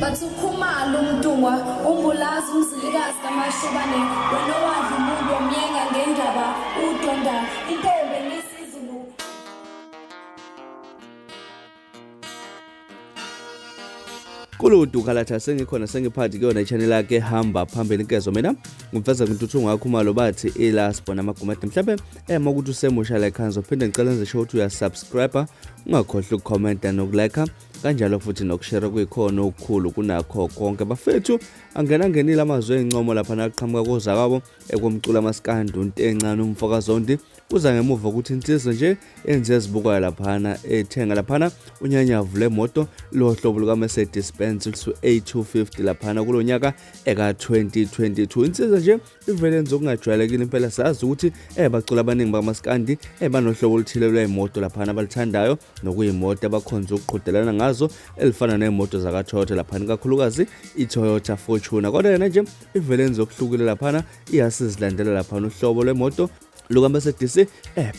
Bathi uKhumalo uMntungwa uMbulazi uMzilikazi kaMashobane wena owadla umuntu wamyenga ngendaba udonda intombi enisizulu. Kuludu khalatha sengikhona sengiphathi kuyona i-channel yakhe hamba phambili inkezo mina ngumfeza ngintuthu ngakhumalo bathi ilasbona amagumede mhlawumbe ema ukuthi usemusha la ekhaya ngizophinde ngicela nze show ukuthi uyasubscribe ungakhohlwa ukukhomenta nokulike kanjalo futhi nokushare kuyikhona okukhulu kunakho konke bafethu. Angena ngenile amazwi encomo lapha naqhamuka kozakwabo ekomculo amaskandi uNtencane umfokaZondi kuza ngemuva ukuthi insizwa nje enze ezibukayo laphana ethenga laphana unyanyavu lemoto lohlobo luka-Mercedes Benz A250 laphana kulo nyaka eka-2022. Insizwa nje ivele yenza okungajwayelekile impela. Sazi ukuthi bacula abaningi bamaskandi banohlobo oluthile lwey'moto laphana abalithandayo nokuyimoto abakhonze ukuqhudelana ngazo elifana ney'moto zaka-Toyota laphana, ikakhulukazi i-Toyota Fortuner. Kodwa yena nje ivele yenza okuhlukile laphana, iyasizilandela laphana uhlobo lwemoto lukaMercedes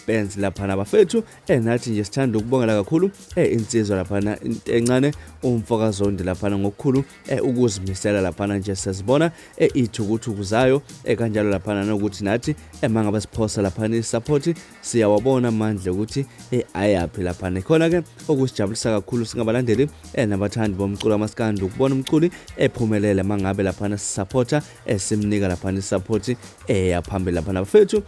Benz laphana bafethu. Nathi nje sithanda ukubongela kakhulu insizwa laphana encane umfokaZondi laphana ngokukhulu ukuzimisela laphana nje siyazibona ithukuthuku zayo kanjalo laphana nokuthi nathi mangabe siphosa laphana isupport siyawabona amandla ukuthi ayaphi laphana. Khona ke okusijabulisa kakhulu singabalandeli nabathandi bomculo amaskandi ukubona umculi ephumelele mangabe laphana sisupporta esimnika laphana isupport eyaphambili laphana bafethu.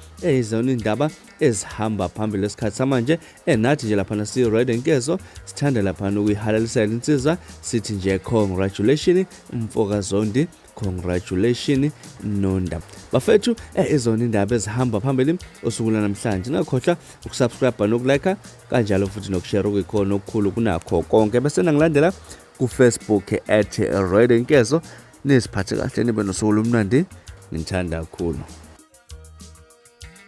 Izona indaba ezihamba phambili esikhathi samanje. Nathi nje laphana si Red Nkezo sithanda laphana ukuyihalalisela insizwa sithi nje congratulations mfokaZondi, congratulations Nonda bafethu. Izona indaba ezihamba phambili usuku lanamhlanje. Ningakhohlwa ukusubscribe nokulike kanjalo futhi nokushare okuyikhona okukhulu kunakho konke, bese nangilandela ku-Facebook at Red Nkezo. Niziphathe kahle nibe nosuku olumnandi, ngithanda kakhulu.